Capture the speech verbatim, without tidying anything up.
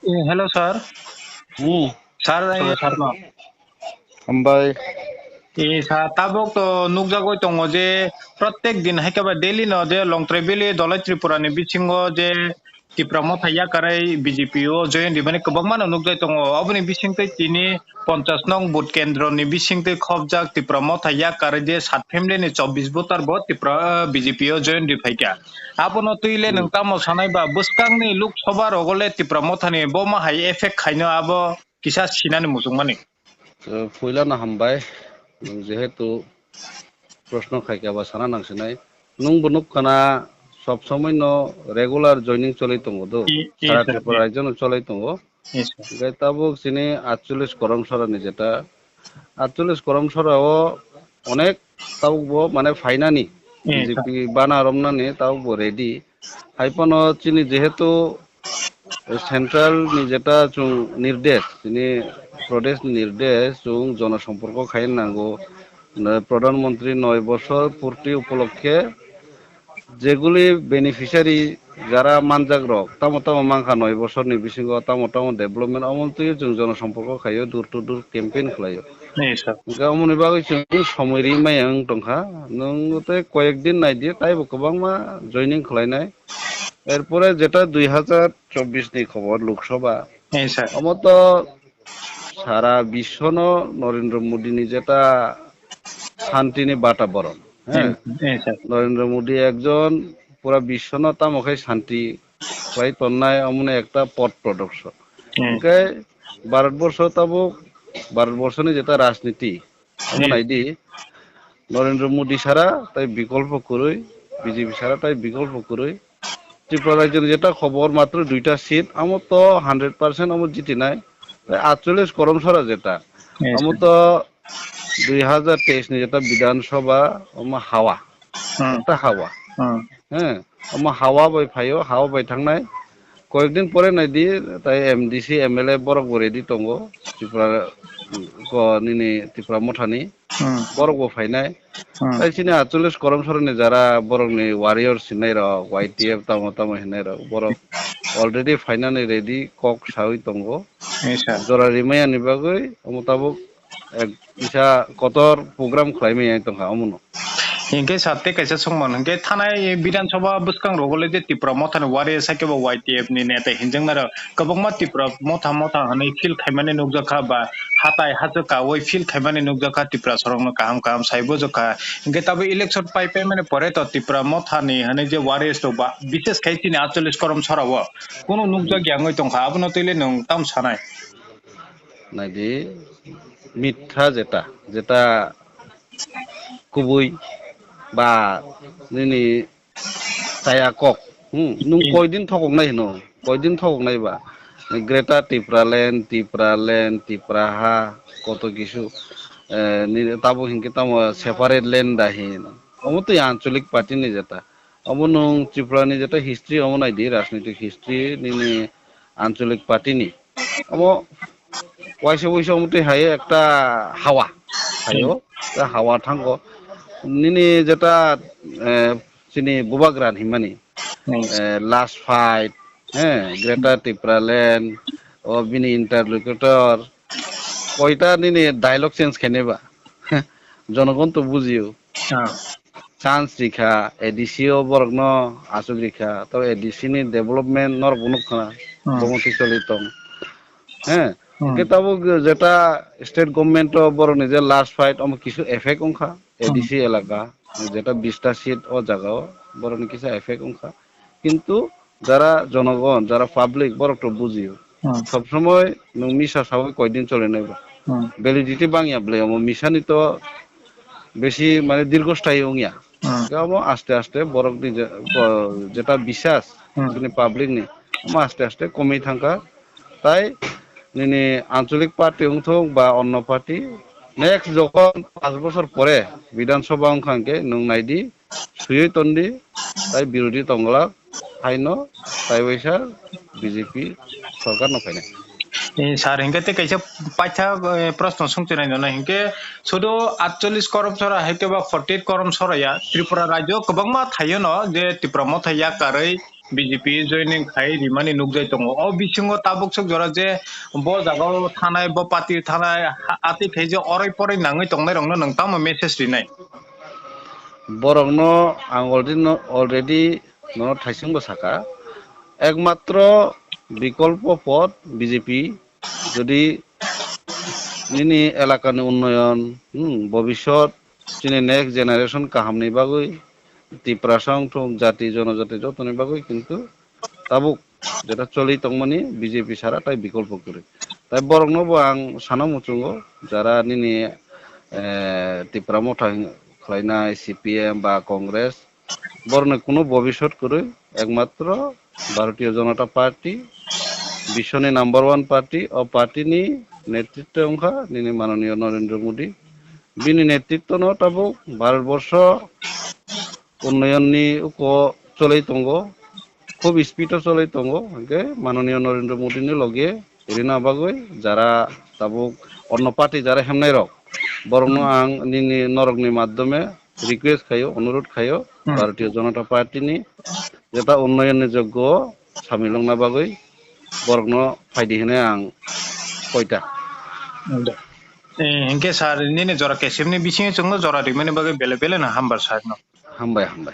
Eh, hello, sir. Hmm. Sir, eh, sir, no. Hambai. Eh, sir, tabuk to nukjagwi tongo je prottek din hai khe ba daily no je Longtrai Valley Dholai Tripura ni bisingo je Tipra Motha yakarwi B J P o join rimani kwbangma no nukjai tongo. Oboni bisingtwi tini ponchash nong vote kendro ni bisingtwi khopjak Tipra Motha yakarwi je sat family ni chobbish voter bo Tipra, eh, B J P o join ri phaikha. Abono twi le nwng tamo sanai ba bwskangni Lok Sabha rogo le Tipra Motha ni bo ma hai effect khaino abo kisa sinani muchungmani. Eh, puila no hambai, nwng jehetu proshno khaikha ba sana nangsinai. Nwng bo nukkha na sob somoi no regular joining cholwi tongo do. I, i, Sara sir, Tripura i. Rajyo no cholwi tongo. Yes, sir. Hingke tabuk chini atchollish korom sora ni jeta, atchollish korom sora o onek tabuk bo mane phainani, yes, sir. B J P bana romnani tabuk bo ready. Hai phano chini jehetu central ni jeta chwng nirdesh, chini Pradesh ni nirdesh chwng jono somporko khai nango. Pradhan Mantri noi bosor purti upolokkhe jeguli beneficiary jara manjak rok, tamo tamo mankha noi bosor ni bisingo tamo tamo development, omo twi chwng jono somporko khaio, door to door campaign khlaio. Ni sir. Hingke omoni bagwi chwng somoi ri maya wng tongkha, nwng tei koyek din nai di, taibo kwbangma joining khlainai. Erpore jeta dui hazar chobbish ni khobor Lok Sabha. Ni sir. Omo to sara biswano Narendra Modi ni jeta shanti ni bataboron, he? Ni, ni sir. Narendra Modi ekjon pura biswano tamo khai shanti khlai tonnai, omo no ekta pot prodokso. Hmm. Hingke Bharat borsho tabuk, Bharat borsho ni jeta rajniti, omo hmm. Nai di, Narendra Modi sara tai bikolpo kwrwi, B J P sara tai bikolpo kwrwi. Tripura rajyo ni jeta khobor matro duita seat, amo to hundred percent omo jitinai. Tai atchollish korom sora jeta, yes, amo sir. To dui hazar teis ni jeta Bidhan Sabha, omo hawa. Hmm. Ekta hawa. Hmm. He, omo hawa bai phaio, hawa bai thangnai. Koyek din pore nai di, tai M D C, M L A borok bo ready tongo. Tripura, ko nini Tipra Mothani. Hmm. Borok bo phainai. Hmm. Tai chini atchollish korom soroni jara borokni warriors hinai rok, Y T F tamo tamo hinai rok, borok already phainani ready kok sawi tongo. Yes, sir. Jora rimaya ni bagwi, omo tabuk ek kisa kotor program khlai maya tongkha omono. Hinkhe sir tei kaisa songmano, hinkhe thanai Bidhan Sabha bwskang rogo le je Tipra Mothani warriors hai khe bo Y T F ni neta hinjaknai rok kwbangma Tipra Motha Motha hwnwi feel khaimani nukjakha ba hatai hachwk kaui feel khaimani nukjakha, Tiprasarokno kaham kaham sai bujokha. Hinkhe tabuk election pai paimani pore to Tipra Mothani hwnwi je warriors rok ba bishes khai chini atchollish korom sorao kunu nukjak ya wngwi tongkha, abono twi le nwng tamo sanai? Naidi, mitha jeta, jeta kubui ba nini chaya kok, hmm, nwng koi din thokok nai hino, koi din thokok nai ba? Greater Tipraland, Tipraland, Tipraha, koto kisu, eh, ni tabuk hinkhe tamo separate land da hin. Omo twi ancholic party ni jeta. Omo nwng Tripura ni jeta history omo nai di, rajnitik history nini ancholic party ni. Omo waisa waisa omo twi hai ekta hawa. Hayo, ta hawa thango. Nini jeta, eh, chini bubagra hinmani, hmm, eh, last fight, eh, Greater Tipraland, o bini interlocutor, koita nini dialogue change khainai ba? Jonogon to bujio. Ah. Chance rikha, A D C o borokno aswk rikha, to A D C ni development norok bo nukha, hmm, bomo twi choli tong. He, hmm, hingke tabuk jeta state government o borokni je last fight, omo kisu effect wngkha, A D C, hmm, elaka, jeta bista seat o jaga o borokni kisa effect wngkha. Kintu jara jonogon, jara public, borok to bujio. Hmm. Sob somoi nwng misa sawi koi din choli nai ba? Hmm. Validity bang ya bwlai omo misa ni to besi mane dirgosthayi wng ya. Hmm. Khe omo aste aste borok ni je, bo, jeta bisas, hmm, bini public ni, omo aste aste komwi thangkha. Tai nini ancholic party wngthok ba onno party, next jokhon panch bochor pore Bidhan Sabha wngkha hwnkhe nwng nai di, swiwi ton di, tai birodhi tongglak, haino tai waisa B J P sorkar no phainai. Eh, sir, hinkhe tei kaisa paitha, eh, proshno songchonai nono hinkhe sudu atchollish korom sora hai khe ba forty eight korom sora ya Tripura rajyo kwbangma thaio no je Tipra Motha yakarwi B J P joining khai rimani nukjai tongo. O bisingo tabuk swk jora je bo jaga o thanai, bo party thanai, ha-, atwi khai je orai porai nangwi tongnai rokno nwng tamo message rinai? Borokno ang already no, already no thaisingbo saka. Ekmatro bikolpo pod B J P jodi nini elakani unnoyon, hmm, bobisot chini next generation kahamni bagwi, Tiprasa wngthung, jati, jonojati jotoni bagwi kintu tabuk jeta choli tongmani B J P sara tai bikolpo kwrwi. Tai borokno bo ang sana muchungo, jara nini, eh, Tipra Motha khlainai C P M ba Congress, borokni kuno bobisot kwrwi, ekmatro Bharatiya Janata Party, biswni number one party, o party ni netritwo wngkha nini mananiya Narendra Modi. Bini netritwo no tabuk Bharat borsho unnoyonni uko cholwi tongo, khub speed o cholwi tongo, hwnkhe mananiya Narendra Modi ni loge rina bagwi jara tabuk onno party jara hemnai rok, borokno ang nini norokni madhyome request khaio, onurodh khaio, Hmm. Bharatiya Janata Party ni jeta unnoyonni joggo samil wngna bagwi borokno phaidi hinwi ang koita. Eh, hwnkhe sir, nini jora kesemni bisingo chwngno jora rimani bagwi bele bele no hambar sir no. Hambai, hambai.